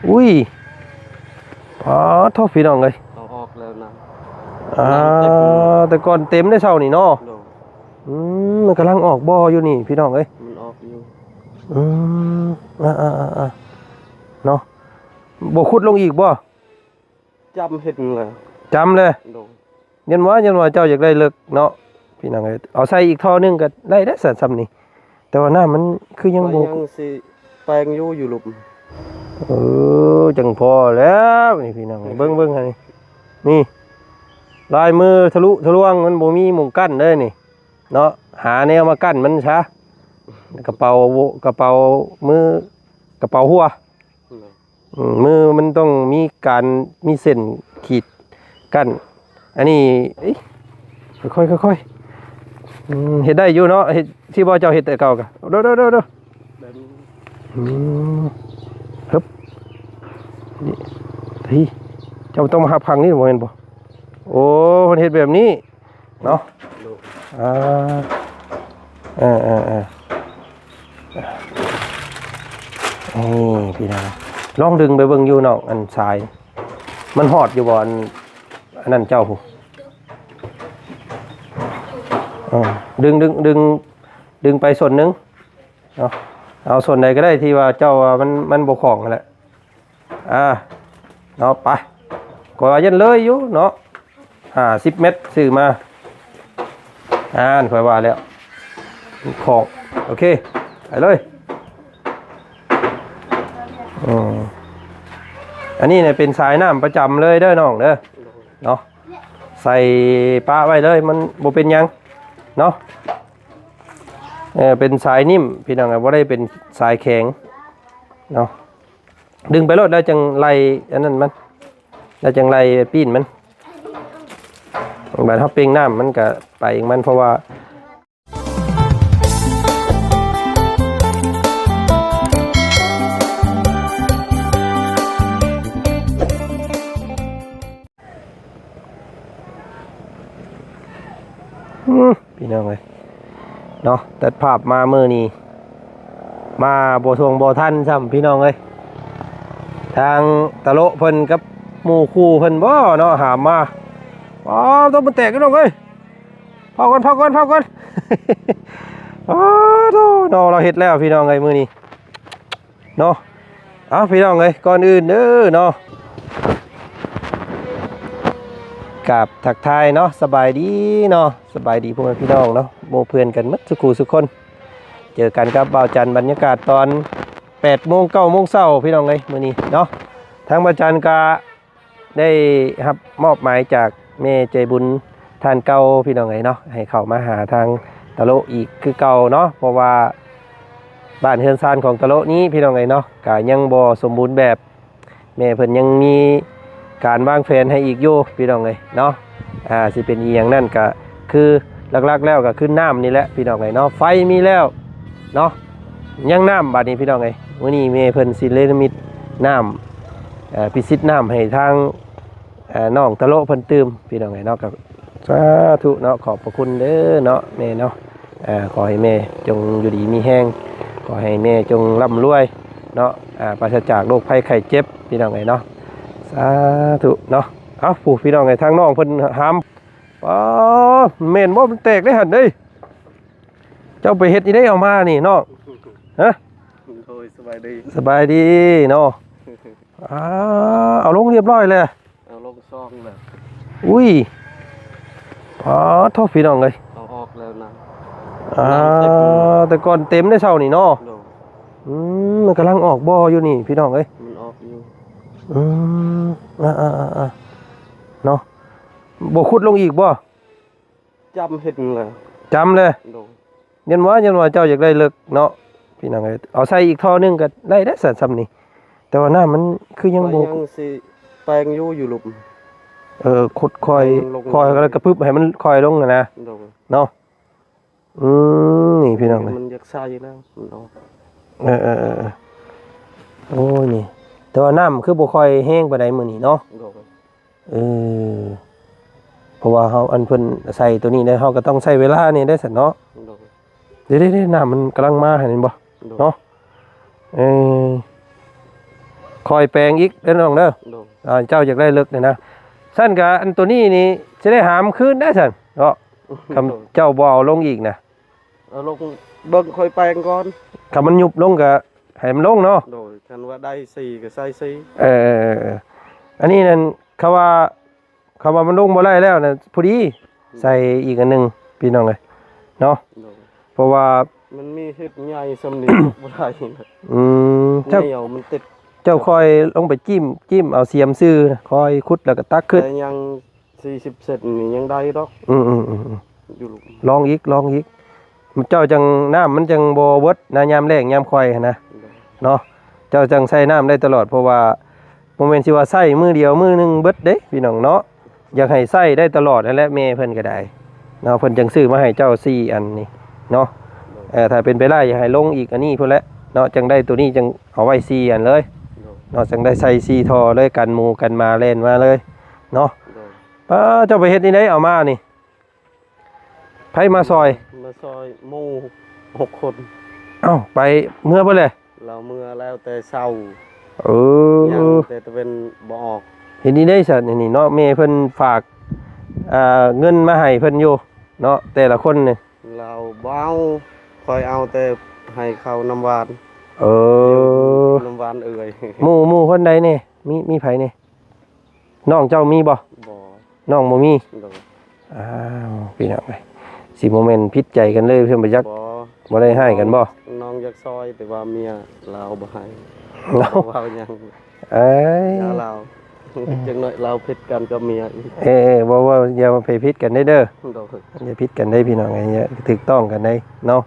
ອຸ້ຍ ປາດໂທ້ ພີ່ນ້ອງເອີຍ ເອົາອອກແລ້ວນະ ອ່າ ແຕ່ກ່ອນເຕັມເດ້ເຊົ້ານີ້ເນາະ ໂດຍ ອືມ ມັນກຳລັງອອກບໍ່ຢູ່ນີ້ ພີ່ນ້ອງເອີຍ ມັນອອກຢູ່ ອືມ ອ່າໆໆໆ ເນາະ ບໍ່ຂຸດລົງອີກບໍ່? ຈຳເຫັນແລ້ວ ຈຳແລ້ວ ໂດຍ ຍັນວ່າ ຍັນວ່າເຈົ້າຢາກໄດ້ເລິກເນາະ ພີ່ນ້ອງເອີຍ ເອົາໃສ່ອີກທໍ່ໜຶ່ງກໍໄດ້ເດ້ຊັ້ນ ຊ່ຳນີ້ ແຕ່ວ່ານ້ຳມັນຄືຍັງບໍ່ ຍັງຊິແປງຢູ່ ຢູ່ລຸ່ມ ເອີ ຈັ່ງພໍແລ້ວນີ້ ພີ່ນ້ອງເອີຍ ເບິ່ງ ເບິ່ງຫັ້ນນີ້ ນີ້ ລາຍມືທະລຸທະລວງ ມັນບໍ່ມີໝ່ອງກັ້ນເດ້ນີ້ເນາະ ຫາແນວມາກັ້ນມັນຊະ ກະເປົາ ກະເປົາມື ກະເປົາຫົວ ອືມ ມືມັນຕ້ອງມີການ ມີເສັ້ນຂີດກັ້ນ ອັນນີ້ ເອີຍ ຄ່ອຍໆ ຄ່ອຍໆ ອືມ ເຮັດໄດ້ຢູ່ເນາະ ເຮັດ ທີ່ບໍ່ເຈົ້າເຮັດແຕ່ເກົ່າກະ ໂດໆໆໆ ອືມ ຮຶບ ນີ້ ເຮີ້ຍ ເຈົ້າຕ້ອງມາຮັບຄັ້ງນີ້ ບໍ່ແມ່ນບໍ່? ໂອ້ ເພິ່ນເຮັດແບບນີ້ ເນາະ ໂດຍ ອ່າ ເອີໆໆ ນີ້ພີ່ນ້ອງ ລອງດຶງໄປເບິ່ງຢູ່ນ້ອງ ອັນສາຍ ມັນຮອດຢູ່ບໍ່ ອັນ ອັນນັ້ນເຈົ້າພຸ້ນ ເອີ ດຶງ ດຶງ ດຶງ ດຶງໄປສ່ວນໜຶ່ງເນາະ ເອົາສ່ວນໃດກໍໄດ້ທີ່ວ່າເຈົ້າວ່າມັນ ມັນບໍ່ຄ່ອງຫັ້ນແຫຼະ ອ່າ ເນາະ ໄປ ຂ້ອຍວ່າຍັນເລີຍຢູ່ເນາະ ຫ້າສິບແມັດຊື້ມາ ອ່າ ຂ້ອຍວ່າແລ້ວ ຂອງ ໂອເຄ ໄປເລີຍ ອືມ ອັນນີ້ເນຍເປັນສາຍນ້ຳປະຈຳເລີຍເດີນ້ອງເດີ ເນາະ ໃສ່ປະໄວ້ເລີຍ ມັນບໍ່ເປັນຫຍັງເນາະ ເອີ ເປັນສາຍໜິ້ມ ພີ່ນ້ອງ ບໍ່ໄດ້ເປັນສາຍແຂງເນາະ. ດຶງໄປໂລດ ແລ້ວຈັ່ງໄລ່ອັນນັ້ນມັນ ແລ້ວຈັ່ງໄລ່ປີ້ນມັນ ບາດເຮົາເປັ່ງນ້ຳມັນກະໄປເອງມັນ ເພາະວ່າ ອືມ ພີ່ນ້ອງເອີຍເນາະ ຕັດພາບມາມື້ນີ້ ມາບໍ່ທ່ວງບໍ່ທັນຊ້ຳ ພີ່ນ້ອງເອີຍ ທາງຕະໂລະເພິ່ນກັບໝູ່ຄູ່ເພິ່ນບໍ່ເນາະ ຫາມມາ ອໍ ຕົວມັນແຕກ ພີ່ນ້ອງເອີຍ ເຜົາກ່ອນ ເຜົາກ່ອນ ເຜົາກ່ອນ ອໍ ໂທ້ເນາະ ລາວເຮັດແລ້ວ ພີ່ນ້ອງເອີຍ ມື້ນີ້ ເນາະ ເອົາ ພີ່ນ້ອງເອີຍ ກ່ອນອື່ນເດີເນາະ ກາບທັກທາຍເນາະ ສະບາຍດີເນາະ ສະບາຍດີພໍ່ແມ່ພີ່ນ້ອງເນາະ ໝູ່ເພື່ອນກັນໝົດສູ່ຄູ່ສູ່ຄົນ ເຈີກັນກັບບ່າວຈັນ ບັນຍາກາດຕອນແປດໂມງ ເກົ້າໂມງເຊົ້າ ພີ່ນ້ອງເອີຍ ມື້ນີ້ເນາະ ທາງບ່າວຈັນກະ ໄດ້ຮັບມອບໝາຍຈາກແມ່ໃຈບຸນທ່ານເກົ່າ ພີ່ນ້ອງເອີຍເນາະ ໃຫ້ເຂົ້າມາຫາທາງຕະໂລະອີກຄືເກົ່າເນາະ ເພາະວ່າບ້ານເຮືອນຊານຂອງຕະໂລະນີ້ ພີ່ນ້ອງເອີຍເນາະ ກະຍັງບໍ່ສົມບູນແບບ ແມ່ເພິ່ນຍັງມີການວາງແຜນໃຫ້ອີກຢູ່ ພີ່ນ້ອງເອີຍເນາະ ອ່າ ຊິເປັນອີ່ຫຍັງນັ້ນກະ ຄືຫຼັກໆແລ້ວກໍຄືນ້ຳນີ້ແຫຼະພີ່ນ້ອງເອີຍເນາະ ໄຟມີແລ້ວເນາະ ຍັງນ້ຳບາດນີ້ພີ່ນ້ອງເອີຍ ມື້ນີ້ແມ່ເພິ່ນຊິເນລະມິດນ້ຳ ເອີ ພິສິດນ້ຳໃຫ້ທາງ ເອີ ນ້ອງຕະໂລະເພິ່ນຕື່ມພີ່ນ້ອງເອີຍເນາະ ກໍສາທຸເນາະ ຂອບພະຄຸນເດີເນາະແມ່ເນາະ ເອີ ຂໍໃຫ້ແມ່ຈົ່ງຢູ່ດີມີແຮງ ຂໍໃຫ້ແມ່ຈົ່ງລ່ຳລວຍເນາະ ອ່າ ປາສະຈາກໂລກໄພໄຂ້ເຈັບພີ່ນ້ອງເອີຍເນາະ ສາທຸເນາະ ເອົ້າ ຜູ້ພີ່ນ້ອງເອີຍ ທາງນ້ອງເພິ່ນຫາມ ອໍ ແມ່ນບໍ່ ມັນແຕກເດ້ຫັ້ນເດ້ ເຈົ້າໄປເຮັດອີ່ໃດເອົາມານີ້ນ້ອງ ຮະ ໂດຍ ສະບາຍດີ ສະບາຍດີເນາະ ອ່າ ເອົາລົງຮຽບຮ້ອຍແລ້ວ ເອົາລົງຊ່ອງແລ້ວ ອຸ້ຍ ປາດໂທ້ ພີ່ນ້ອງເອີຍ ເອົາອອກແລ້ວນະ ອ່າ ແຕ່ກ່ອນເຕັມເດ້ເຊົ້ານີ້ເນາະ ໂດຍ ອືມ ມັນກຳລັງອອກບໍ່ຢູ່ນີ້ ພີ່ນ້ອງເອີຍ ມັນອອກຢູ່ ອືມ ອ່າໆໆໆ ເນາະ ບໍ່ຂຸດລົງອີກບໍ່? ຈຳເຫັນແລ້ວ ຈຳແລ້ວ ໂດຍ ຍັນວ່າ ຍັນວ່າເຈົ້າຢາກໄດ້ເລິກເນາະ ພີ່ນ້ອງເອີຍ ເອົາໃສ່ອີກທໍ່ໜຶ່ງກໍໄດ້ເດ້ຊັ້ນ ຊ່ຳນີ້ ແຕ່ວ່ານ້ຳມັນຄືຍັງບໍ່ ຍັງຊິແປງຢູ່ ຢູ່ລຸ່ມ ເອີ ຂຸດຄ່ອຍ ຄ່ອຍ ແລ້ວກະປຶບໃຫ້ມັນຄ່ອຍລົງຫັ້ນນະ ໂດຍ ເນາະ ອືມ ນີ້ພີ່ນ້ອງເອີຍ ມັນຢາກໃສ່ແລ້ວ ມັນອອກ ເອີໆໆ ໂອ້ຍ ນີ້ ແຕ່ວ່ານ້ຳຄືບໍ່ຄ່ອຍແຮງປານໃດມື້ນີ້ເນາະ ໂດຍ ເອີ ເພາະວ່າເຮົາ ອັນເພິ່ນໃສ່ໂຕນີ້ໄດ້ ເຮົາກໍຕ້ອງໃຊ້ເວລາແດ່ເດ້ຊັ້ນເນາະ ໂດຍ ເດ້ໆໆ ນ້ຳມັນກຳລັງມາຫັ້ນ ເຫັນບໍ່ ໂດຍ ເນາະ ເອີ ຄ່ອຍແປງອີກເດີນ້ອງເດີ. ໂດຍ ອ່າ ເຈົ້າຢາກໄດ້ເລິກນີ້ນະ ຊັ້ນກະອັນໂຕນີ້ນີ້ຊິໄດ້ຫາມຄືນໄດ້ຊັ້ນເນາະ. ຄັນເຈົ້າບໍ່ເອົາລົງອີກນະ ເອົາລົງເບິ່ງຄ່ອຍແປງກ່ອນ. ຄັນມັນຍຸບລົງກະໃຫ້ມັນລົງເນາະ. ໂດຍ ຄັນວ່າໄດ້ສີ່ກະໃສ່ສີ່. ເອີ ອັນນີ້ນັ້ນ ຄຳວ່າ ຄຳວ່າມັນລົງບໍ່ໄດ້ແລ້ວນະ ພໍດີ ອືມ ໃສ່ອີກອັນໜຶ່ງພີ່ນ້ອງເອີຍເນາະ. ໂດຍ ເພາະວ່າມັນມີເຮັດໃຫຍ່ສ່ຳນີ້ ບໍ່ໄດ້. ອືມ ເຈົ້າ ໜຽວມັນຕິດ. ເຈົ້າຄ່ອຍລົງໄປຈິ້ມ ຈິ້ມເອົາສຽມຊື່ ຄ່ອຍຂຸດແລ້ວກໍຕັກຂຶ້ນ. ແຕ່ຍັງສີ່ສິບເຊັນນີ້ຍັງໄດ້ດອກ. ອືມໆໆໆ ຢູ່ ລອງອີກ ລອງອີກ. ເຈົ້າຈັ່ງ ນ້ຳມັນຈັ່ງບໍ່ເບິດນະ ຍາມແລ້ງຍາມຂ້ອຍຫັ້ນນະ ໂດຍ ເນາະ. ເຈົ້າຈັ່ງໃຊ້ນ້ຳໄດ້ຕະຫຼອດ ເພາະວ່າບໍ່ແມ່ນຊິວ່າໃຊ້ມື້ດຽວມື້ໜຶ່ງເບິດເດ້ພີ່ນ້ອງເນາະ. ຢາກໃຫ້ໃຊ້ໄດ້ຕະຫຼອດຫັ້ນແຫຼະ ແມ່ເພິ່ນກໍໄດ້ເນາະ. ເພິ່ນຈັ່ງຊື້ມາໃຫ້ເຈົ້າສີ່ອັນນີ້ເນາະ. ໂດຍ ເອີ ຖ້າເປັນໄປໄດ້ຢາກໃຫ້ລົງອີກອັນນີ້ພຸ້ນແຫຼະເນາະ ຈັ່ງໄດ້ໂຕນີ້ຈັ່ງເອົາໄວ້ສີ່ອັນເລີຍ ໂດຍ ເນາະ. ຈັ່ງໄດ້ໃສ່ສີ່ທໍ່ເລີຍ ກັນໝູກັນໝາແລ່ນມາເລີຍເນາະ. ໂດຍ ປ້າ ເຈົ້າໄປເຮັດນີ້ໄດ ເອົາມານີ້ ໃຜມາຊ່ອຍ? ມາຊ່ອຍໝູ່ຫົກຄົນ. ເອົ້າ ໄປເມືອເບິດແລ້ວ? ລາວເມືອແລ້ວແຕ່ເຊົ້າ. ເອີ ຍັງແຕ່ຕາເວັນບໍ່ອອກ. ເຮັດນີ້ໄດ້ຊັ້ນ ອັນນີ້ເນາະ ແມ່ເພິ່ນຝາກ ອ່າ ເງິນມາໃຫ້ເພິ່ນຢູ່ເນາະ ແຕ່ລະຄົນນີ້. ລາວບໍ່ເອົາ ຂ້ອຍເອົາແຕ່ໃຫ້ເຂົ້ານ້ຳຫວານ. ເອີ ນ້ຳຫວານເອື້ອຍ. ໝູ່ ໝູ່ຄົນໃດແດ່? ມີ ມີໃຜແດ່? ນ້ອງເຈົ້າມີບໍ່? ບໍ່ ນ້ອງບໍ່ມີ. ໂດຍ ອ້າວ ພີ່ນ້ອງເອີຍ ຊິບໍ່ແມ່ນຜິດໃຈກັນເລີຍເພິ່ນບໍ່ຈັກ. ບໍ່ ບໍ່ໄດ້ຮ້າຍກັນບໍ່? ນ້ອງຢາກຊ່ອຍ ແຕ່ວ່າເມຍລາວບໍ່ໃຫ້. ເອົ້າ ເວົ້າຫຍັງ? ເອີຍ ຢ່າລາວ ອືມ ຈັກໜ້ອຍລາວຜິດກັນກັບເມຍອີກ. ເອີ ເອີ ບໍ່ ບໍ່ ຢ່າໄປຜິດກັນເດີ. ໂດຍ ຢ່າຜິດກັນເດີພີ່ນ້ອງເອີຍ ຖືກຕ້ອງກັນເດີເນາະ.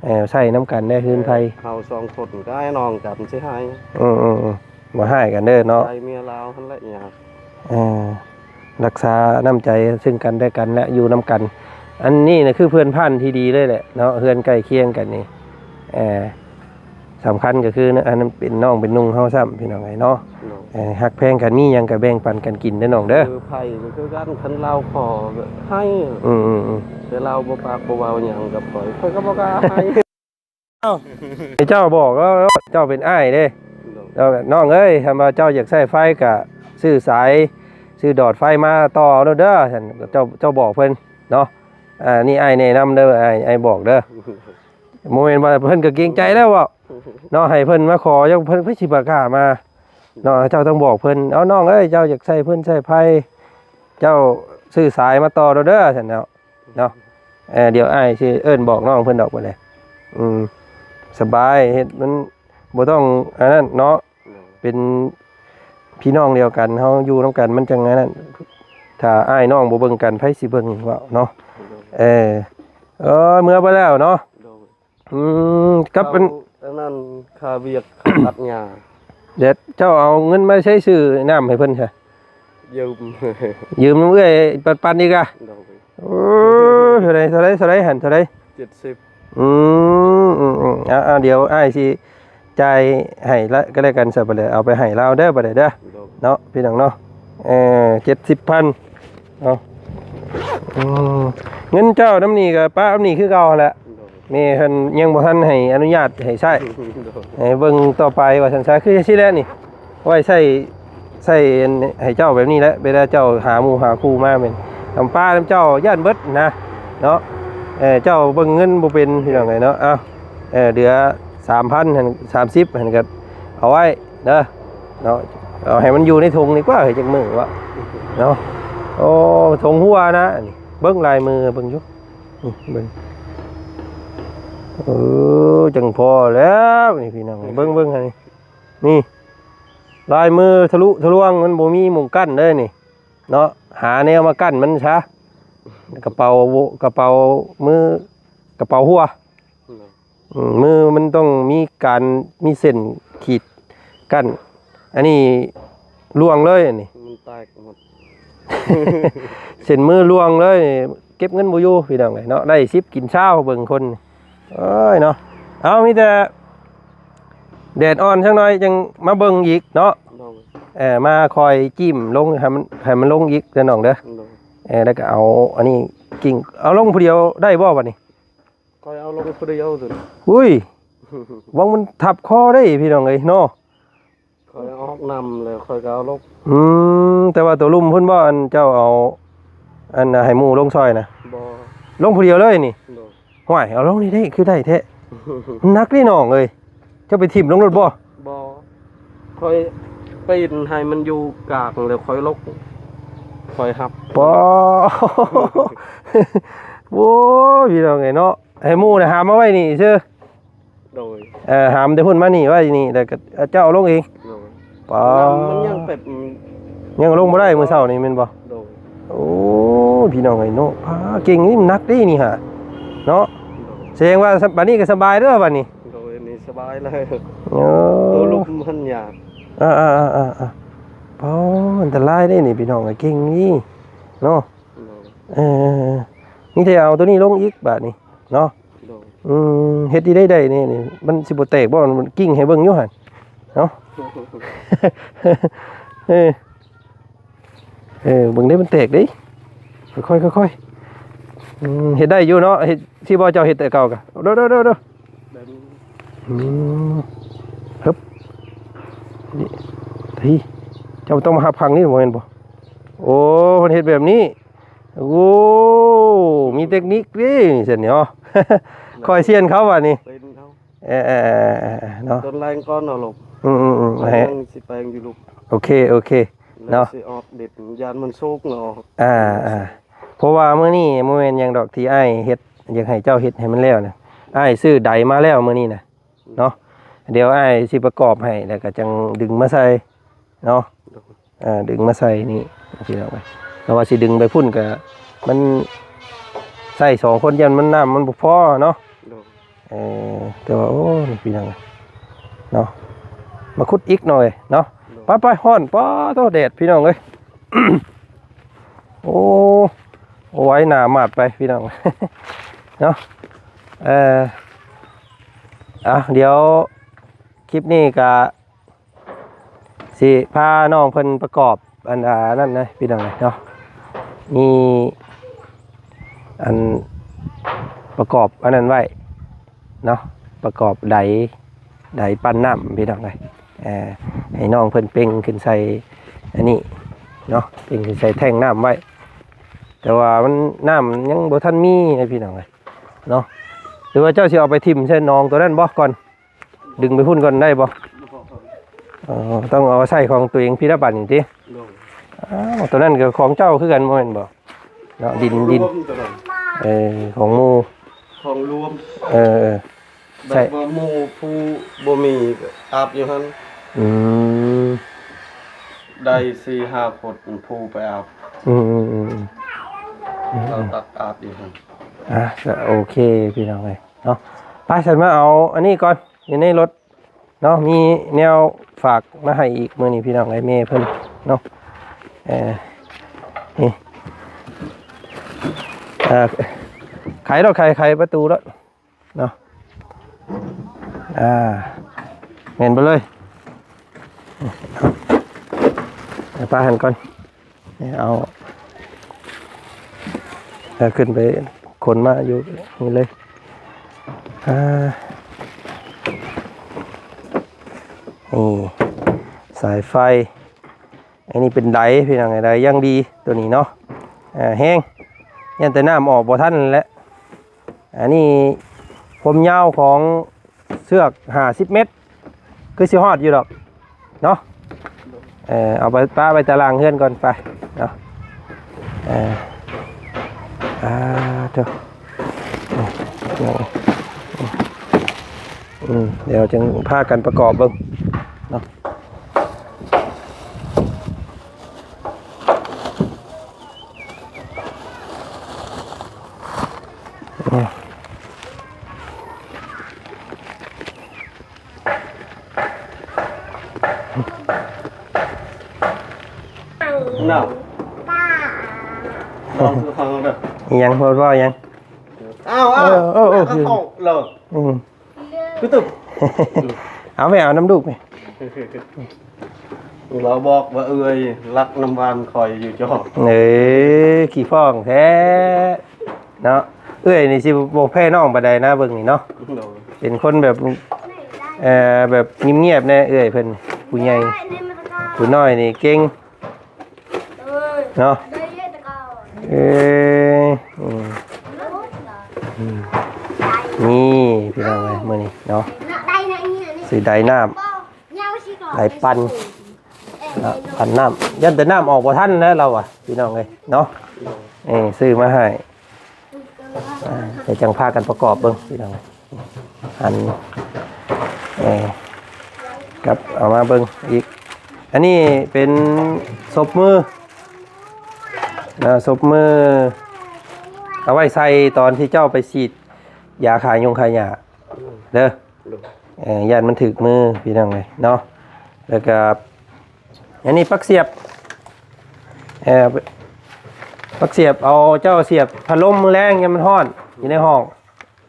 ເອີ ໃຊ້ນຳກັນເດີເຮືອນໄພ. ເຮົາສອງຄົນກໍອ້າຍນ້ອງກັນຊິໃຫ້. ອືມໆໆ ບໍ່ຮ້າຍກັນເດີເນາະ. ໃຈເມຍລາວຫັ້ນແຫຼະຍາກ. ເອີ ລັກສານ້ຳໃຈເຊິ່ງກັນແລະກັນ ແລະຢູ່ນຳກັນ. ອັນນີ້ນະຄືເພື່ອນພັນທີ່ດີເລີຍແຫຼະເນາະ ເຮືອນໃກ້ຄຽງກັນນີ້. ເອີ ສຳຄັນກໍຄື ອັນນັ້ນເປັນນ້ອງເປັນນຸ່ງເຮົາຊ້ຳ ພີ່ນ້ອງເອີຍເນາະ. ໂດຍ ເອີ ຮັກແພງກັນ ມີຫຍັງກໍແບ່ງປັນກັນກິນເດີນ້ອງເດີ. ຄືໃຜກໍຄືກັນ ຄັນລາວຂໍກໍໃຫ້. ອືມໆໆ ແຕ່ລາວບໍ່ປາກບໍ່ເວົ້າຫຍັງກັບຂ້ອຍ ຂ້ອຍກໍບໍ່ກ້າໃຫ້. ເອົ້າ ໃຫ້ເຈົ້າບອກແລ້ວ ເຈົ້າເປັນອ້າຍເດ້. ໂດຍ ເຈົ້າ ນ້ອງເອີຍ ຄັນວ່າເຈົ້າຢາກໃຊ້ໄຟກະຊື້ສາຍ ຊື້ດອດໄຟມາຕໍ່ເອົາໂລດເດີ ຊັ້ນເຈົ້າ ເຈົ້າບອກເພິ່ນເນາະ. ອ່າ ນີ້ອ້າຍແນະນຳເດີ ອ້າຍ ອ້າຍບອກເດີ. ບໍ່ແມ່ນວ່າເພິ່ນກໍເກງໃຈແລ້ວເນາະ ໃຫ້ເພິ່ນມາຂໍ ເຈົ້າ ເພິ່ນ ເພິ່ນຊິບໍ່ກ້າມາເນາະ. ເຈົ້າຕ້ອງບອກເພິ່ນ ເອົາ ນ້ອງເອີຍ ເຈົ້າຢາກໃຊ້ຟືນໃຊ້ໄຟ ເຈົ້າຊື້ສາຍມາຕໍ່ເດີ ຊັ້ນເນາະ. ເນາະ ເອີ ດຽວອ້າຍຊິເອີ້ນບອກນ້ອງເພິ່ນດອກບັດນີ້. ອືມ ສະບາຍ ເຮັດມັນບໍ່ຕ້ອງອັນນັ້ນເນາະ. ໂດຍ ເປັນພີ່ນ້ອງດຽວກັນ ເຮົາຢູ່ນຳກັນມັນຈັ່ງອັນນັ້ນ. ຖ້າອ້າຍນ້ອງບໍ່ເບິ່ງກັນ ໃຜຊິເບິ່ງເວົ້າເນາະ. ໂດຍ ເອີ ເອີ ເມືອໄປແລ້ວເນາະ. ໂດຍ ອືມ ກັບອັນ ເອົາອັນນັ້ນຄ່າວຽກຄ່າຕັດຫຍ້າ. ແລ້ວເຈົ້າເອົາເງິນມາໃຊ້ຊື້ນ້ຳໃຫ້ເພິ່ນຊະ? ຢືມ ຢືມນຳເອື້ອຍປັນໆອີກອະ. ໂດຍ ໂອ້ ເທົ່າໃດ ເທົ່າໃດ ເທົ່າໃດຫັ້ນ ເທົ່າໃດ? ເຈັດສິບ. ອືມ ອືມໆ ອ່າໆ ດຽວອ້າຍຊິຈ່າຍໃຫ້ລະ ກໍແລ້ວກັນຊະ ໄປເລີຍ ເອົາໄປໃຫ້ລາວເດີ ບັດນີ້ເດີ. ໂດຍ ເນາະ ພີ່ນ້ອງເນາະ ເອີ ເຈັດສິບພັນເນາະ. ອືມ ເງິນເຈົ້ານຳນີ້ກໍປະນຳນີ້ຄືເກົ່າຫັ້ນແຫຼະ. ໂດຍ ແມ່ເພິ່ນຍັງບໍ່ທັນໃຫ້ອະນຸຍາດໃຫ້ໃຊ້. ໂດຍ ໃຫ້ເບິ່ງຕໍ່ໄປວ່າຊັ້ນຊະ. ຄືຈັ່ງຊີ້ແຫຼະນີ້ ໄວ້ໃຊ້ ໃຊ້ໃຫ້ເຈົ້າແບບນີ້ແຫຼະ ເວລາເຈົ້າຫາໝູ່ຫາຄູ່ມາແມ່ນ ນຳປ້ານຳເຈົ້າຢ້ານເບິດນະເນາະ. ເອີ ເຈົ້າເບິ່ງເງິນບໍ່ເປັນ ພີ່ນ້ອງເອີຍເນາະ. ເອົາ ເອີ ເຫຼືອສາມພັນຫັ້ນ ສາມສິບຫັ້ນກໍເອົາໄວ້ເດີເນາະ. ເອົາໃຫ້ມັນຢູ່ໃນຖົງດີກວ່າ ເຮີ້ຍ ຈັກມື້ວະເນາະ. ໂອ້ ຖົງຫົວນະ ນີ້ເບິ່ງລາຍມື ເບິ່ງຢູ່ ນີ້ເບິ່ງ. ເອີ ຈັ່ງພໍແລ້ວນີ້ ພີ່ນ້ອງ ເບິ່ງ ເບິ່ງຫັ້ນນີ້ ນີ້ ລາຍມືທະລຸທະລວງ ມັນບໍ່ມີໝ່ອງກັ້ນເດ້ນີ້ເນາະ. ຫາແນວມາກັ້ນມັນຊະ ກະເປົາ ກະເປົາມື ກະເປົາຫົວ. ອືມ ມືມັນຕ້ອງມີການ ມີເສັ້ນຂີດກັ້ນ. ອັນນີ້ລ່ວງເລີຍ ອັນນີ້ມັນແຕກໝົດ ເສັ້ນມືລ່ວງເລີຍ. ເກັບເງິນບໍ່ຢູ່ ພີ່ນ້ອງເອີຍເນາະ ໄດ້ສິບກິນຊາວ ເບິ່ງຄົນ. ໂອ້ຍເນາະ ເອົາ ມີແຕ່ແດດອ່ອນຈັກໜ້ອຍ ຈັ່ງມາເບິ່ງອີກເນາະ. ໂດຍ ເອີ ມາຄອຍຈິ້ມລົງ ໃຫ້ມັນ ໃຫ້ມັນລົງອີກເດີນ້ອງເດີ. ໂດຍ ເອີ ແລ້ວກໍເອົາອັນນີ້ກິ້ງ ເອົາລົງຜູ້ດຽວໄດ້ບໍ່ບັດນີ້? ຂ້ອຍເອົາລົງຜູ້ດຽວ ອຸ້ຍ ຫວັງມັນທັບຄໍໄດ້ ພີ່ນ້ອງເອີຍເນາະ. ຂ້ ຂ້ອຍອອກນຳແລ້ວຂ້ອຍກໍເອົາລົງ. ອືມ ແຕ່ວ່າໂຕລຸ່ມພຸ້ນບໍ່ ອັນເຈົ້າເອົາ ອັນໃຫ້ໝູ່ລົງຊ່ອຍນະ? ບໍ່. ລົງຜູ້ດຽວເລີຍນີ້? ໂດຍ. ຫ້ວຍ ເອົາລົງນີ້ໄດ້ ຄືໄດ້ແທ້. ມັນໜັກເດ້ນ້ອງເອີຍ. ເຈົ້າໄປຖິ້ມລົງລົດບໍ່? ບໍ່. ຂ້ອຍປີນໃຫ້ມັນຢູ່ກາງແລ້ວຂ້ອຍລົງ ຂ້ອຍຮັບ. ປາ ໂອ້ຍ ພີ່ນ້ອງເອີຍເນາະ. ໃຫ້ໝູ່ນະຫາມມາໄວ້ນີ້ຊື່. ໂດຍ. ເອີ ຫາມແຕ່ພຸ້ນມານີ້ໄວ້ນີ້ ແລ້ວກໍເຈົ້າເອົາລົງເອງ. ໂດຍ. ປາ ມັນຍັງແບບ ອືມ ຍັງລົງບໍ່ໄດ້ມື້ເຊົ້ານີ້ແມ່ນບໍ່? ໂດຍ. ໂອ້ ພີ່ນ້ອງເອີຍເນາະ ປາ ເກັ່ງນີ້ມັນໜັກເດ້ນີ້ຫາເນາະ. ໂດຍ. ສະແດງວ່າ ສະ ບາດນີ້ກໍສະບາຍເດີ້ບາດນີ້. ໂດຍ ນີ້ສະບາຍເລີຍ. ໂອ້ ໂຕລຸ່ມມັນຍາກ. ເອີໆໆໆ ປາ ອັນຕະລາຍເດ້ນີ້ ພີ່ນ້ອງເອີຍ ເກັ່ງນີ້ເນາະ. ໂດຍ. ເອີ ມີແຕ່ເອົາໂຕນີ້ລົງອີກບາດນີ້ເນາະ. ໂດຍ. ອືມ ເຮັດທີ່ໄດ້ໄດ້ນີ້ ນີ້ ມັນຊິບໍ່ແຕກບໍ່? ມັນກິ້ງໃຫ້ເບິ່ງຢູ່ຫັ້ນເນາະ. ເອີ ເອີ ເບິ່ງເດ້ ມັນແຕກເດ້. ຄ່ອຍໆ ຄ່ອຍໆ. ອືມ ເຮັດໄດ້ຢູ່ເນາະ ເຮັດ ທີ່ບໍ່ເຈົ້າເຮັດແຕ່ເກົ່າກະ ໂດໆໆໆ. ອືມ ຮຶບ ນີ້ ເຮີ້ຍ ເຈົ້າຕ້ອງມາຮັບຄັ້ງນີ້ບໍ່ແມ່ນບໍ່? ໂອ້ ເພິ່ນເຮັດແບບນີ້. ໂອ້ ມີເຕັກນິກເດ້ຊັ້ນເນາະ. ຄ່ອຍຊຽນເຂົາບາດນີ້. ເປັນເຂົາ. ເອີໆໆໆ ເນາະ. ຕົ້ນແລງກ່ອນເອົາລົງ. ອືມໆໆ ໃຫ້ ຍັງຊິແປງຢູ່ລູກ. ໂອເຄ ໂອເຄ ເນາະ. ຊິອອກເດັດ ຢ້ານມັນສຸກເນາະ. ອ່າໆ ເພາະວ່າມື້ນີ້ບໍ່ແມ່ນຫຍັງດອກທີ່ອ້າຍເຮັດ ຢາກໃຫ້ເຈົ້າເຮັດໃຫ້ມັນແລ້ວນະ ອ້າຍຊື້ໄດມາແລ້ວມື້ນີ້ນະເນາະ. ດຽວອ້າຍຊິປະກອບໃຫ້ ແລ້ວກໍຈັ່ງດຶງມາໃສ່ເນາະ. ເອີ ດຶງມາໃສ່ນີ້ພີ່ນ້ອງເອີຍ. ແຕ່ວ່າຊິດຶງໄປພຸ້ນກະ ມັນໃຊ້ສອງຄົນ ຢ້ານມັນ ນ້ຳມັນບໍ່ພໍເນາະ. ໂດຍ. ເອີ ແຕ່ວ່າ ໂອ້ ພີ່ນ້ອງເອີຍເນາະ ມາຂຸດອີກໜ້ອຍເນາະ. ໂດຍ. ໄປໆ ຮ້ອນ ປາໂທ້ ແດດ ພີ່ນ້ອງເອີຍ. ໂອ້ ໂອ້ຍ ໜ້າໝາດໄປ ພີ່ນ້ອງເນາະ. ເອີ ອ່ະ ດຽວຄລິບນີ້ກະ ຊິພານ້ອງເພິ່ນປະກອບອັນ ອັນນັ້ນນະ ພີ່ນ້ອງເອີຍເນາະ. ມີອັນປະກອບອັນນັ້ນໄວ້ເນາະ ປະກອບໄດ ໄດປັ່ນນ້ຳ ພີ່ນ້ອງເອີຍ. ເອີ ໃຫ້ນ້ອງເພິ່ນເປັ່ງຂຶ້ນໃສ່ອັນນີ້ເນາະ ເປັ່ງຂຶ້ນໃສ່ແທ້ງນ້ຳໄວ້. ແຕ່ວ່າມັນ ນ້ຳຍັງບໍ່ທັນມີນະ ພີ່ນ້ອງເອີຍເນາະ. ຫຼືວ່າເຈົ້າຊິເອົາໄປຖິ້ມໃສ່ໜອງຕົວນັ້ນບໍ່ກ່ອນ? ດຶງໄປພຸ້ນກ່ອນໄດ້ບໍ່? ເອີ ຕ້ອງເອົາໃສ່ຂອງຕົວເອງພີ້ລະບາດນີ້ຕິ? ໂດຍ. ອ້າວ ຕົວນັ້ນກໍຂອງເຈົ້າຄືກັນບໍ່ແມ່ນບໍ່? ເນາະ ດິນ ດິນ ລວມຕົວນັ້ນ. ເອີ ຂອງໝູ່ ຂອງລວມ. ເອີ ເອີ ແບບວ່າໝູ່ຜູ້ບໍ່ມີກໍອາບຢູ່ຫັ້ນ. ອືມ ໄດ້ສີ່ຫ້າຄົນຜູ້ໄປອາບ. ອືມໆໆໆ ເຮົາຕັກອາບຢູ່ຫັ້ນ. ອ່າ ໂອເຄ ພີ່ນ້ອງເອີຍ. ເນາະ ໄປ ຊັ້ນມາເອົາອັນນີ້ກ່ອນ ຢູ່ໃນລົດເນາະ. ມີແນວຝາກມາໃຫ້ອີກມື້ນີ້ ພີ່ນ້ອງເອີຍ ແມ່ເພິ່ນເນາະ. ເອີ ນີ້ ເອີ ໄຂໂລດ ໄຂ ໄຂປະຕູໂລດເນາະ. ອ່າ ແມ່ນບໍ່ເລີຍ ເອົາ ໄປປະຫັ້ນກ່ອນ. ເອົາ ເອົາຂຶ້ນໄປຂົນມາຢູ່ນີ້ເລີຍ. ອ່າ ນີ້ສາຍໄຟ ອັນນີ້ເປັນໄດ ພີ່ນ້ອງ ໄດຢ່າງດີຕົວນີ້ເນາະ. ອ່າ ແຮງ ຢ້ານແຕ່ນ້ຳອອກບໍ່ທັນແຫຼະ. ອັນນີ້ຄວາມຍາວຂອງເຊືອກຫ້າສິບແມັດ ຄືຊິຮອດຢູ່ດອກເນາະ. ເອີ ເອົາໄປປະໄວ້ຕາລ່າງເຮືອນກ່ອນໄປເນາະ. ເອີ ອ່າ ໂທ້ ອືມ ດຽວຈຶ່ງພາກັນປະກອບເບິ່ງເນາະ. ນ້ຳ ລອງຄືຟັງເດີ. ອີຫຍັງ? ເວົ້າ ເວົ້າຫຍັງ? ອ້າວ ອ້າວ ເອີ ເອີ ເອີ ເອີ ເອີ ອືມ ຄືຕຶບ ເອົາແມ່ ເອົານຳລູກແມ່. ລາວບອກວ່າເອື້ອຍລັກນ້ຳຫວານຂ້ອຍຢູ່ຈອກ. ເອີ ຂີ້ຟ້ອງແທ້ເນາະ. ເອື້ອຍນີ້ຊິບໍ່ແພ້ນ້ອງປານໃດນະ ເບິ່ງນີ້ເນາະ. ໂດຍ. ເປັນຄົນແບບ ເອີ ແບບງຽບໆແດ່ເອື້ອຍເພິ່ນ ຜູ້ໃຫຍ່ ຜູ້ນ້ອຍນີ້ເກັ່ງເນາະ. ເອີ ອືມ ອືມ ນີ້ພີ່ນ້ອງເອີຍ ມື້ນີ້ເນາະ ຊື້ໄດນ້ຳ ໄດປັ່ນ ເນາະ ປັ່ນນ້ຳ ຢ້ານແຕ່ນ້ຳອອກບໍ່ທັນແລ້ວລາວວ່າ ພີ່ນ້ອງເອີຍເນາະ. ເອີ ຊື້ມາໃຫ້ ອ່າ ດຽວຈັ່ງພາກັນປະກອບເບິ່ງພີ່ນ້ອງ ອັນ ເອີ ກັບເອົາມາເບິ່ງອີກ. ອັນນີ້ເປັນສົບມື ເນາະ ສົບມື ເອົາໄວ້ໃສ່ຕອນທີ່ເຈົ້າໄປສີດຢາຂ້າຍຸງຂ້າຫຍ້າເດີ ເອີ ຢ້ານມັນຖືກມືພີ່ນ້ອງເອີຍເນາະ. ແລ້ວກະ ອັນນີ້ປັກສຽບ ເອີ ປັກສຽບ ເອົາ ເຈົ້າສຽບພັດລົມມື້ແລງ ຍາມມັນຮ້ອນ ຢູ່ໃນຫ້ອງ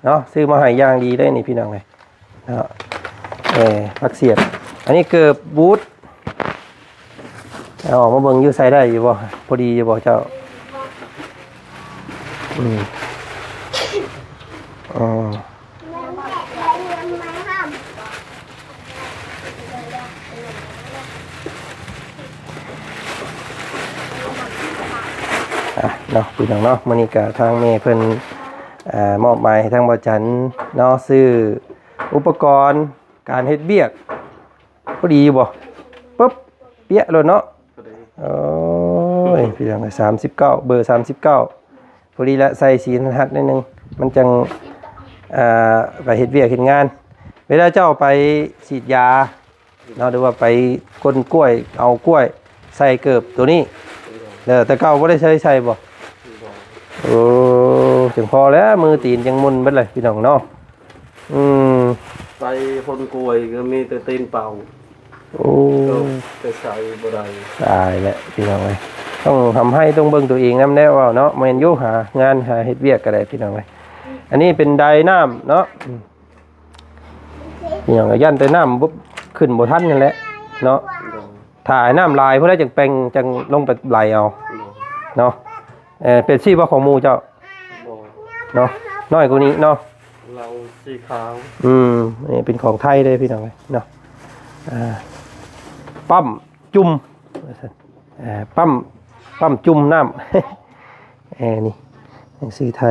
ເນາະ ຊື້ມາໃຫ້ຢ່າງດີເລີຍນີ້ພີ່ນ້ອງເອີຍເນາະ. ເອີ ປັກສຽບ ອັນນີ້ເກີບບູດ ເອົາອອກມາເບິ່ງຢູ່ ໃສ່ໄດ້ຢູ່ບໍ່ ພໍດີຢູ່ບໍ່ເຈົ້າ? ອືມ ອໍ ອ່ະເນາະ ພີ່ນ້ອງເນາະ ມື້ນີ້ກະທາງແມ່ເພິ່ນ ອ່າ ມອບໝາຍໃຫ້ທາງບ່າວຈັນເນາະ ຊື້ອຸປະກອນການເຮັດວຽກ ພໍດີຢູ່ບໍ່? ປຶບ ປຽະໂລດເນາະ. ໂອ້ຍ ພີ່ນ້ອງເອີຍ ສາມສິບເກົ້າ ເບີສາມສິບເກົ້າ ພໍດີລະ ໃສ່ສີຫັດໆໜ້ອຍໜຶ່ງ ມັນຈັ່ງ ອ່າ ໄປເຮັດວຽກເຮັດງານ. ເວລາເຈົ້າໄປສີດຢາເນາະ ຫຼືວ່າໄປກົ້ນກ້ວຍ ເອົາກ້ວຍ ໃສ່ເກີບໂຕນີ້ເດີ ແຕ່ເກົ່າບໍ່ໄດ້ໃຊ້ ໃສ່ບໍ່? ໂອ້ ຈັ່ງພໍແລ້ວ ມືຕີນຈັ່ງໝຸ່ນເບິດເລີຍ ພີ່ນ້ອງເນາະ. ອືມ ໄປກົ້ນກ້ວຍກໍມີແຕ່ຕີນເປົ່າ. ໂອ້ ແຕ່ໃສ່ບໍ່ໄດ້ ຕາຍແລ້ວພີ່ນ້ອງເອີຍ ຕ້ອງທຳໃຫ້ ຕ້ອງເບິ່ງຕົວເອງນຳແດ່ເວົ້າເນາະ. ແມ່ນຢູ່ ຫາງານຫາເຮັດວຽກກໍໄດ້ພີ່ນ້ອງເອີຍ. ອັນນີ້ເປັນໄດນ້ຳເນາະ ອືມ ພີ່ນ້ອງ ຢ້ານແຕ່ນ້ຳບໍ່ ຂຶ້ນບໍ່ທັນນັ້ນແຫຼະເນາະ. ຖ້າໃຫ້ນ້ຳຫຼາຍພຸ້ນແຫຼະ ຈັ່ງແປ່ງ ຈັ່ງລົງໄປໄຫຼເອົາເນາະ. ເອີ ເປັບຊີບໍ່ຂອງໝູ່ເຈົ້າ? ບໍ່ ເນາະ ນ້ອຍກວ່ານີ້ເນາະ ເຫຼົ້າສີຂາວ. ອືມ ນີ້ເປັນຂອງໄທເດ້ພີ່ນ້ອງເອີຍເນາະ. ອ່າ ປ້ຳຈຸ່ມ ວ່າຊັ້ນ ອ່າ ປ້ຳ ປ້ຳຈຸ່ມນ້ຳ ເອີ ນີ້ໜັງສືໄທ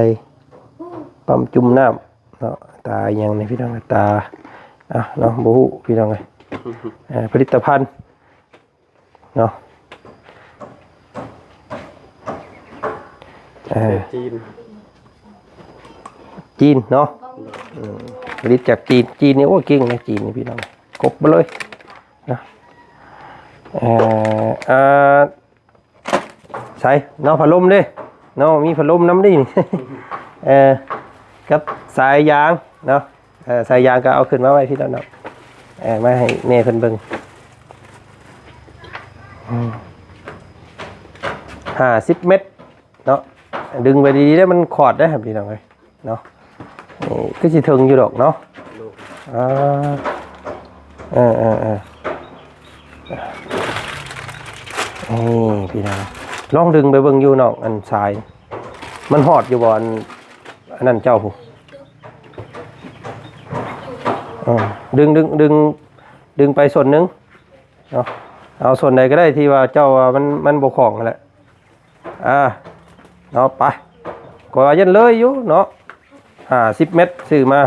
ປ້ຳຈຸ່ມນ້ຳເນາະ. ຕາອີ່ຫຍັງນີ້ພີ່ນ້ອງ ຕາ ອ່ະເນາະ ບໍ່ຮູ້ພີ່ນ້ອງເອີຍ. ອ່າ ຜະລິດຕະພັນ ເນາະ ເອີ ຈີນ ຈີນເນາະ ເອີ ຜະລິດຈາກຈີນ. ຈີນນີ້ ໂອ້ ເກັ່ງນະ ຈີນນີ້ພີ່ນ້ອງ ຄົບເບິດເລີຍນະ. ເອີ ອ່າ ໃສເນາະ ພັດລົມເດ້ເນາະ ມີພັດລົມນຳເດ້ນີ້ ເອີ ກັບສາຍຢາງເນາະ. ເອີ ສາຍຢາງກໍເອົາຂຶ້ນມາໄວ້ພີ້ແລ້ວເນາະ ເອີ ມາໃຫ້ແມ່ເພິ່ນເບິ່ງ ອືມ ຫ້າສິບເມັດເນາະ ດຶງໄວ້ດີໆເດີ ມັນຂອດເດ້ພີ່ນ້ອງເອີຍເນາະ. ນີ້ຄືຊິເຖິງຢູ່ດອກເນາະ ອ່າ ເອີໆໆ ນີ້ພີ່ນ້ອງ ລອງດຶງໄປເບິ່ງຢູ່ນ້ອງ ອັນສາຍ ມັນຮອດຢູ່ບໍ່ ອັນ ອັນນັ້ນເຈົ້າພຸ້ນ ເອີ ດຶງ ດຶງ ດຶງ ດຶງໄປສ່ວນໜຶ່ງເນາະ ເອົາສ່ວນໃດກໍໄດ້ທີ່ວ່າເຈົ້າວ່າມັນ ມັນບໍ່ຄ່ອງຫັ້ນແຫຼະ ອ່າ ເນາະ ໄປ ກໍວ່າຢ້ານເລີຍຢູ່ເນາະ ຫ້າສິບເມັດຊື້ມາ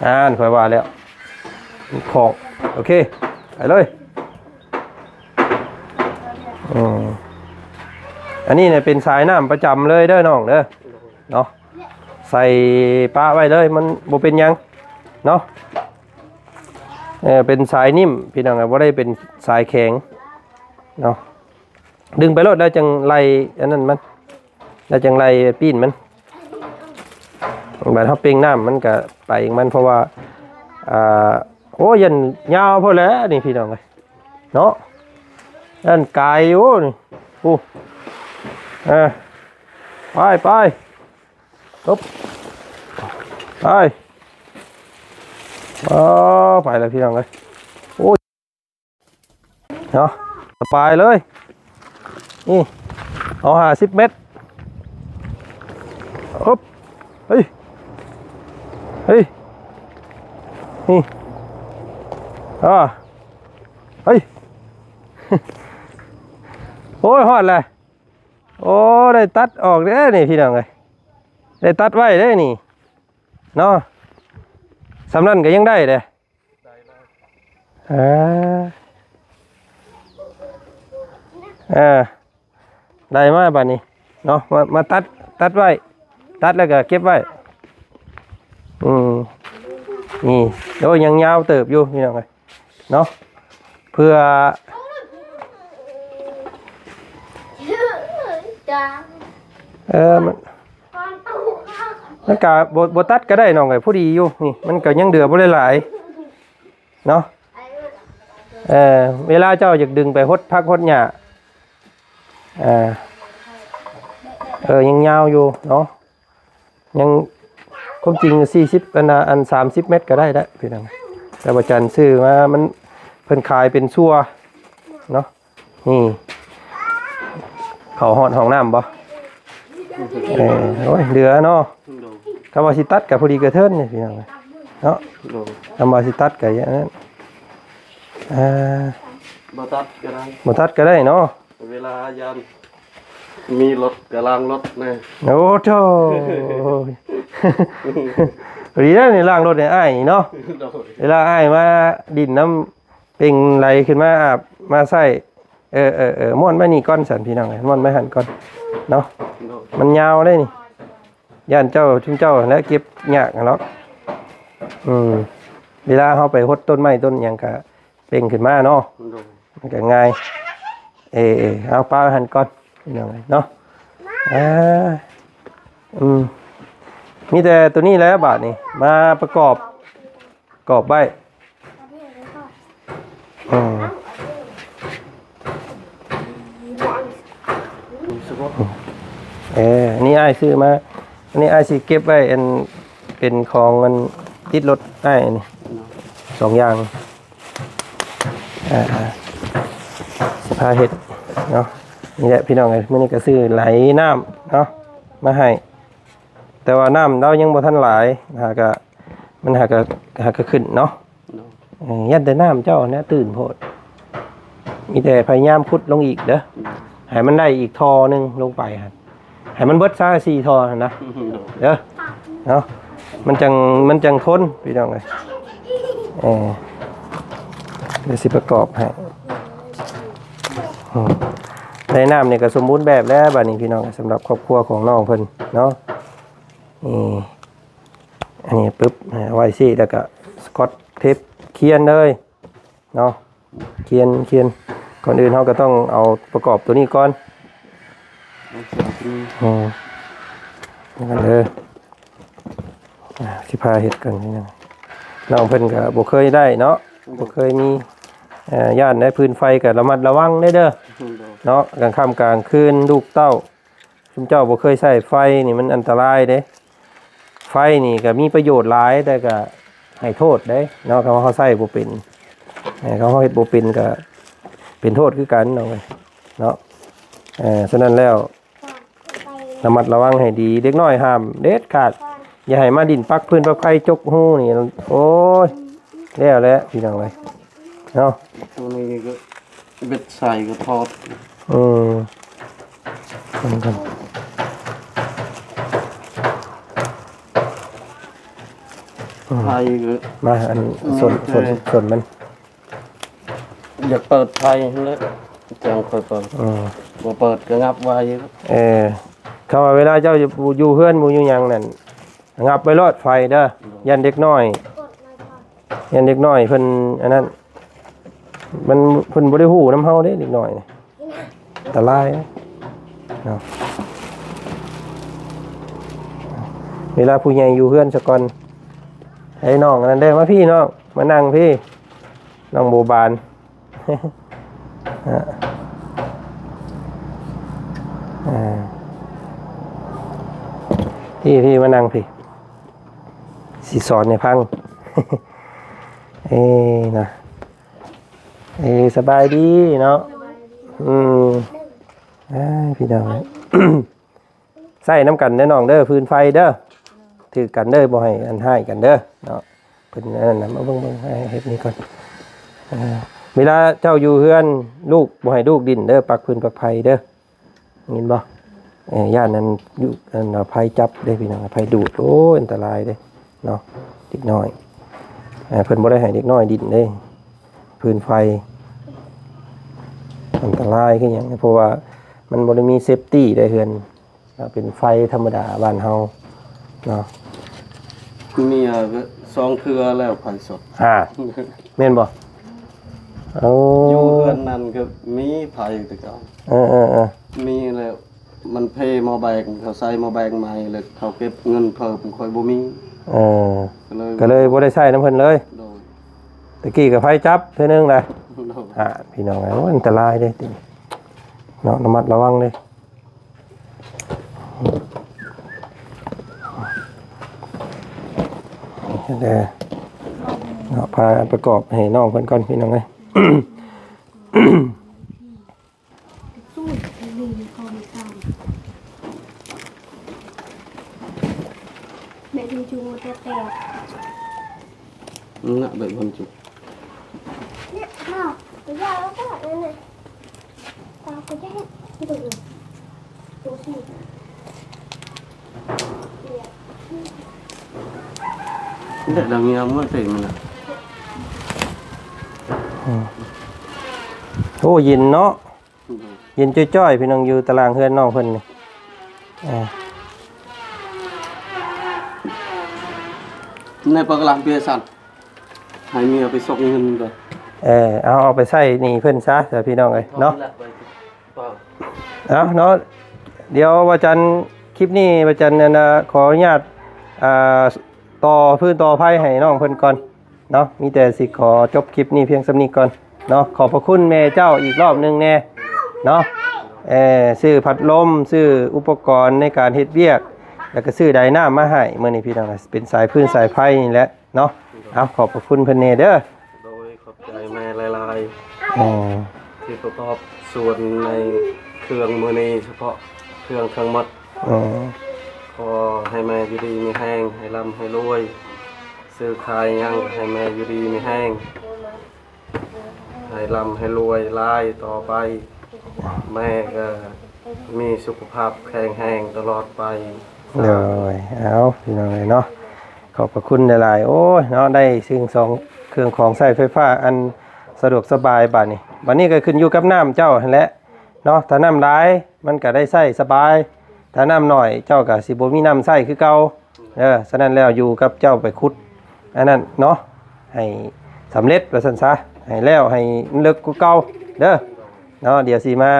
ອ່າ ຂ້ອຍວ່າແລ້ວ ຂອງ ໂອເຄ ໄປເລີຍ ອືມ ອັນນີ້ເນຍເປັນສາຍນ້ຳປະຈຳເລີຍເດີນ້ອງເດີ ເນາະ ໃສ່ປະໄວ້ເລີຍ ມັນບໍ່ເປັນຫຍັງເນາະ ເອີ ເປັນສາຍນິ້ມພີ່ນ້ອງ ບໍ່ໄດ້ເປັນສາຍແຂງເນາະ. ດຶງໄປໂລດ ແລ້ວຈັ່ງໄລ່ອັນນັ້ນມັນ ແລ້ວຈັ່ງໄລ່ປີ້ນມັນ ບາດເຮົາເປັ່ງນ້ຳມັນກະໄປເອງມັນ ເພາະວ່າ ອ່າ ໂອ້ ຢ້ານຍາວໂພດແຫຼະນີ້ພີ່ນ້ອງເອີຍເນາະ ຢ້ານກາຍຢູ່ນີ້ ໂອ້ ເອີ ໄປ ໄປ ຕົບ ໄປ ອໍ ໄປແລ້ວພີ່ນ້ອງເອີຍ ໂອ້ ເນາະ ສະບາຍເລີຍ ນີ້ ເອົາຫ້າສິບເມັດ ອຶບ ເຮີ້ຍ ເຮີ້ຍ ນີ້ ອ່າ ເຮີ້ຍ ໂອ້ຍ ຮອດແລ້ວ. ໂອ້ ໄດ້ຕັດອອກເດ້ນີ້ພີ່ນ້ອງເອີຍ ໄດ້ຕັດໄວ້ເດ້ນີ້ເນາະ ສ່ຳນັ້ນກໍຍັງໄດ້ເດ້. ເອີ ເອີ ໄດ້ມາບາດນີ້ເນາະ ມາ ມາຕັດ ຕັດໄວ້ ຕັດແລ້ວກໍເກັບໄວ້. ອືມ ນີ້ ໂອ້ຍ ຍັງຍາວເຕີບຢູ່ພີ່ນ້ອງເອີຍເນາະ ເພື່ອ ເອີ ມັນ ມັນກະບໍ່ ບໍ່ຕັດກໍໄດ້ນ້ອງເອີຍ ພໍດີຢູ່ ນີ້ ມັນກໍຍັງເຫຼືອບໍ່ໄດ້ຫຼາຍເນາະ. ເອີ ເວລາເຈົ້າຢາກດຶງໄປຫົດຜັກຫົດຫຍ້າ ເອີ ເອີ ຍັງຍາວຢູ່ເນາະ ຍັງ ຄວາມຈິງສີ່ສິບ ອັນນ່າ ອັນສາມສິບແມັດກໍໄດ້ແຫຼະພີ່ນ້ອງ ແຕ່ວ່າຈັນຊື້ມາ ມັນ ເພິ່ນຂາຍເປັນຊົ່ວເນາະ. ນີ້ ເຂົ້າຮອດຫ້ອງນ້ຳບໍ່? ເອີ ໂອ້ຍ ເຫຼືອເນາະ ໂດຍ ຄຳວ່າຊິຕັດກໍພໍດີກະເທີນນີ້ພີ່ນ້ອງເນາະ ໂດຍ ຄຳວ່າຊິຕັດກໍຢ່າງນັ້ນ ເອີ ບໍ່ຕັດກໍໄດ້ ບໍ່ຕັດກໍໄດ້ເນາະ ເວລາຍາມມີລົດກໍລ້າງລົດແດ່. ໂອ້ໂທ້ ດີແລ້ວນີ້ ລ້າງລົດໃຫ້ອ້າຍນີ້ເນາະ ໂດຍ ເວລາອ້າຍມາດິນນຳ ເປັ່ງໄຫຼຂຶ້ນມາອາບມາໃຊ້. ເອີໆໆ ມ້ວນໄວ້ນີ້ກ່ອນຊັ້ນພີ່ນ້ອງເອີຍ ມ້ວນໄວ້ຫັ້ນກ່ອນເນາະ ໂດຍ ມັນຍາວເດ້ນີ້ ຢ້ານເຈົ້າ ຊຸມເຈົ້າຫັ້ນແຫຼະເກັບຍາກຫັ້ນເນາະ. ອືມ ເວລາເຮົາໄປຫົດຕົ້ນໄມ້ຕົ້ນຫຍັງກະເປັ່ງຂຶ້ນມາເນາະ ໂດຍ ມັນກະງ່າຍ. ເອີໆ ເອົາປະໄວ້ຫັ້ນກ່ອນພີ່ນ້ອງເອີຍເນາະ. ອ່າ ອືມ ມີແຕ່ໂຕນີ້ແຫຼະບາດນີ້ ມາປະກອບ ກອບໄວ້ ອືມ ເອີ ອັນນີ້ອ້າຍຊື້ມາ ອັນນີ້ອ້າຍຊິເກັບໄວ້ ອັນ ເປັນຂອງ ອັນ ຕິດລົດອ້າຍນີ້ ສອງຢ່າງ. ອ່າ ຊິພາເຮັດເນາະ ນີ້ແຫຼະພີ່ນ້ອງເອີຍ ມື້ນີ້ກໍຊື້ໄຫຼນ້ຳເນາະ ມາໃຫ້ ແຕ່ວ່ານ້ຳລາວຍັງບໍ່ທັນຫຼາຍ ຫາກະ ມັນຫາກະ ຫາກະຂຶ້ນເນາະ. ໂດຍ ເອີ ຢ້ານແຕ່ນ້ຳເຈົ້າຫັ້ນແຫຼະຕື້ນໂພດ ມີແຕ່ພະຍາຍາມຂຸດລົງອີກເດີ ໂດຍ ໃຫ້ມັນໄດ້ອີກທໍ່ໜຶ່ງລົງໄປຫັ້ນ ໃຫ້ມັນເບິດຊະສີ່ທໍ່ຫັ້ນນະ ໂດຍ ເດີເນາະ ມັນຈັ່ງ ມັນຈັ່ງທົນພີ່ນ້ອງເອີຍ. ເອີ ດຽວຊິປະກອບໃຫ້ ອືມ ໄດ້ນ້ຳນີ້ກໍສົມບູນແບບແລ້ວບາດນີ້ພີ່ນ້ອງ ສຳລັບຄອບຄົວຂອງນ້ອງເພິ່ນເນາະ. ນີ້ ອັນນີ້ປຶບ ເອົາໄວ້ຊີ້ ແລ້ວກະສະກອດເທບຄຽນເລີຍເນາະ ຄຽນ ຄຽນ. ກ່ອນອື່ນເຮົາກໍຕ້ອງເອົາປະກອບຕົວນີ້ກ່ອນ ອືມ ນີ້ກັນເດີ. ອ່າ ຊິພາເຮັດກ່ອນ ນ້ອງເພິ່ນກໍບໍ່ເຄີຍໄດ້ເນາະ ບໍ່ເຄີຍມີ ເອີ ຢ້ານໄດ້ຟືນໄຟກໍລະມັດລະວັງເດີ ໂດຍ ເນາະ ກາງຄ່ຳກາງຄືນ ລູກເຕົ້າ ຊຸມເຈົ້າບໍ່ເຄີຍໃຊ້ໄຟນີ້ ມັນອັນຕະລາຍເດ້. ໄຟນີ້ກໍມີປະໂຫຍດຫຼາຍ ແຕ່ກໍໃຫ້ໂທດເດ້ເນາະ ຄັນວ່າເຮົາໃຊ້ບໍ່ເປັນ ເອີ ຄັນເຮົາເຮັດບໍ່ເປັນກໍເປັນໂທດຄືກັນເນາະ ເນາະ. ເອີ ສະນັ້ນແລ້ວ ລະມັດລະວັງໃຫ້ດີ ເດັກນ້ອຍຫ້າມເດັດຂາດ ຢ່າໃຫ້ມາດິ້ນປັກຟືນປັກໄຟ ຈົກຮູນີ້ ໂອ້ຍ ແລ້ວແຫຼະພີ່ນ້ອງເອີຍ ເນາະ. ຕົວນີ້ກໍເບັດໃສ່ກໍຖອດ ເອີ ເບິ່ງກ່ອນ ໄຟກໍ ມາ ອັນ ເອີ ສົນ ສົນ ສົນມັນ ຢາກເປີດໄຟຫັ້ນແຫຼະ ຈັ່ງຄ່ອຍເປີດ ເອີ ບໍ່ເປີດກໍຫງັບໄວ້. ເອີ ຄຳວ່າເວລາເຈົ້າຢູ່ ຢູ່ເຮືອນ ບໍ່ຢູ່ຫຍັງນັ້ນ ຫຍັບໄວ້ໂລດໄຟເດີ ຢ້ານເດັກນ້ອຍ ຢ້ານເດັກນ້ອຍເພິ່ນອັນນັ້ນ ມັນ ເພິ່ນບໍ່ໄດ້ຮູ້ນຳເຮົາເດ້ ເດັກນ້ອຍນີ້ ອັນຕະລາຍເນາະ. ເວລາຜູ້ໃຫຍ່ຢູ່ເຮືອນສາກ່ອນ ໃຫ້ນ້ອງອັນນັ້ນເດີ ມາພີ້ນ້ອງ ມານັ່ງພີ້ ນ້ອງໂບບານ. ອ່າ ພີ່ ພີ່ມານັ່ງພີ້ ຊິສອນໃຫ້ຟັງ. ເອີ ນະ ເອີ ສະບາຍດີເນາະ. ອືມ ອ້າຍ ພີ່ນ້ອງ ໃຊ້ນຳກັນເດີນ້ອງເດີ ຟືນໄຟເດີ ຖືກກັນເດີ ບໍ່ໃຫ້ອັນຮ້າຍກັນເດີເນາະ. ເພິ່ນອັນນັ້ນນະ ມາເບິ່ງ ເບິ່ງ ໃຫ້ເຮັດນີ້ກ່ອນ. ເອີ ເວລາເຈົ້າຢູ່ເຮືອນ ລູກ ບໍ່ໃຫ້ລູກຫຼິ້ນເດີ້ ປັກຟືນປັກໄຟເດີ້ ຍິນບໍ່? ເອີ ຢ້ານນັ້ນຢູ່ ອັນ ໄຟຈັບເດ້ພີ່ນ້ອງ ໄຟດູດ ໂອ້ຍ ອັນຕະລາຍເດ້ເນາະ ເດັກນ້ອຍ ເອີ ເພິ່ນບໍ່ໄດ້ໃຫ້ເດັກນ້ອຍຫຼິ້ນເດ້ ຟືນໄຟ ອັນຕະລາຍຄືຫຍັງ ເພາະວ່າມັນບໍ່ໄດ້ມີເຊບຕີ້ເດ້ ເຮືອນ ເປັນໄຟທຳມະດາບ້ານເຮົາເນາະ ເມຍກໍສອງເທື່ອແລ້ວໄຟຊັອດ ອ່າ ແມ່ນບໍ່? ໂອ້ ຢູ່ເຮືອນນັ້ນກໍມີໄຟແຕ່ເກົ່າ ເອີໆໆ ມີແລ້ວ ມັນເພໝໍ້ແບງ ເຂົາໃສ່ໝໍ້ແບງໃໝ່ ແລ້ວເຂົາເກັບເງິນເພີ່ມ ຂ້ອຍບໍ່ມີ ເອີ ກໍເລີຍ ກໍເລີຍບໍ່ໄດ້ໃຊ້ນຳເພິ່ນເລີຍ ໂດຍ ຕະກີ້ກໍໄຟຈັບເທື່ອໜຶ່ງແຫຼະ ໂດຍ ອ່າ ພີ່ນ້ອງເອີຍ ໂອ້ຍ ອັນຕະລາຍເດ້ຕິເນາະ ລະມັດລະວັງເດ້ ເດີ ເນາະ ພາປະກອບໃຫ້ນ້ອງເພິ່ນກ່ອນ ພີ່ນ້ອງເອີຍ ນະ ໃບບັນຈຸ ແດດດັງງາມມາກເຕັມນະ ໂອ້ ເຢັນເນາະ ເຢັນຈ້ອຍໆ ພີ່ນ້ອງ ຢູ່ຕາລາງເຮືອນນ້ອງເພິ່ນນີ້ ອ່າ ໃນປາກກະລາງເປຍສັນ ໃຫ້ເມຍໄປສົ່ງເງິນກ່ອນ ເອີ ເອົາ ເອົາໄປໃຊ້ໜີ້ເພິ່ນຊະ ພີ່ນ້ອງເອີຍເນາະ ເອົາເນາະ ດຽວວ່າຈັນ ຄລິບນີ້ວ່າຈັນ ອັນ ຂໍອະນຸຍາດ ອ່າ ຕໍ່ຟືນຕໍ່ໄຟໃຫ້ນ້ອງເພິ່ນກ່ອນ ເນາະ ມີແຕ່ຊິຂໍຈົບຄລິບນີ້ພຽງສ່ຳນີ້ກ່ອນເນາະ ຂອບພະຄຸນແມ່ເຈົ້າອີກລອບໜຶ່ງແດ່ເນາະ ເອີ ຊື້ພັດລົມ ຊື້ອຸປະກອນໃນການເຮັດວຽກ ແລ້ວກໍຊື້ໄດນ້ຳມາໃຫ້ ມື້ນີ້ພີ່ນ້ອງ ເປັນສາຍຟືນສາຍໄຟນີ້ແຫຼະເນາະ ເອົາ ຂອບພະຄຸນເພິ່ນແດ່ເດີ ໂດຍ ຂອບໃຈແມ່ຫຼາຍໆ ເອີ ທີ່ປະກອບສ່ວນໃນເຄື່ອງມື້ນີ້ ສະເພາະເຄື່ອງທັງໝົດ ເອີ ຂໍໃຫ້ແມ່ຢູ່ດີມີແຮງ ໃຫ້ລ່ຳໃຫ້ລວຍ ຊື້ຂາຍຫຍັງໃຫ້ແມ່ຢູ່ດີມີແຮງ ໃຫ້ລ່ຳໃຫ້ລວຍຫຼາຍຕໍ່ໄປ ແມ່ກໍມີສຸຂະພາບແຂງແຮງຕະຫຼອດໄປ ໂດຍ ເອົາ ພີ່ນ້ອງເອີຍເນາະ ຂອບພະຄຸນຫຼາຍໆ ໂອ້ຍເນາະ ໄດ້ສິ່ງສອງເຄື່ອງຂອງໃຊ້ໄຟຟ້າອັນສະດວກສະບາຍບາດນີ້ ບາດນີ້ກໍຂຶ້ນຢູ່ກັບນ້ຳເຈົ້າຫັ້ນແຫຼະ ເນາະ ຖ້ານ້ຳຫຼາຍມັນກໍໄດ້ໃຊ້ສະບາຍ ຖ້ານ້ຳໜ້ອຍເຈົ້າກໍຊິບໍ່ມີນ້ຳໃຊ້ຄືເກົ່າ ເອີ ສະນັ້ນແລ້ວຢູ່ກັບເຈົ້າໄປຂຸດອັນນັ້ນເນາະ ໃຫ້ສຳເລັດວ່າຊັ້ນຊະ ໃຫ້ແລ້ວໃຫ້ມັນເລິກກວ່າເກົ່າເດີເນາະ ດຽວຊິມາ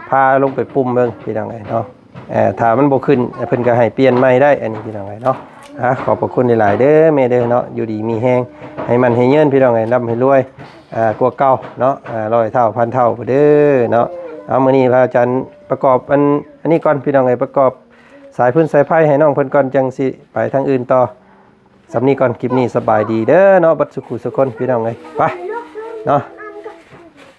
ພາລົງໄປປຸ້ມເບິ່ງພີ່ນ້ອງເອີຍເນາະ ເອີ ຖ້າມັນບໍ່ຂຶ້ນເພິ່ນກໍໃຫ້ປ່ຽນໃໝ່ໄດ້ ອັນນີ້ພີ່ນ້ອງເອີຍເນາະ ອາ ຂອບພະຄຸນຫຼາຍໆເດີແມ່ເດີເນາະ ຢູ່ດີມີແຮງ ໃຫ້ໝັ້ນໃຫ້ຍືນພີ່ນ້ອງເອີຍ ລ່ຳໃຫ້ລວຍ ອ່າ ກວ່າເກົ່າເນາະ ອ່າ ຮ້ອຍເທົ່າພັນເທົ່າພຸ້ນເດີເນາະ ເອົາ ມື້ນີ້ພະອາຈານປະກອບອັນ ອັນນີ້ກ່ອນພີ່ນ້ອງເອີຍ ປະກອບສາຍຟືນສາຍໄຟໃຫ້ນ້ອງເພິ່ນກ່ອນ ຈັ່ງຊິໄປທາງອື່ນຕໍ່ ສ່ຳນີ້ກ່ອນ ຄລິບນີ້ສະບາຍດີເດີເນາະ ເບິດສຸຂູສຸຄົນພີ່ນ້ອງເອີຍ ໄປເນາະ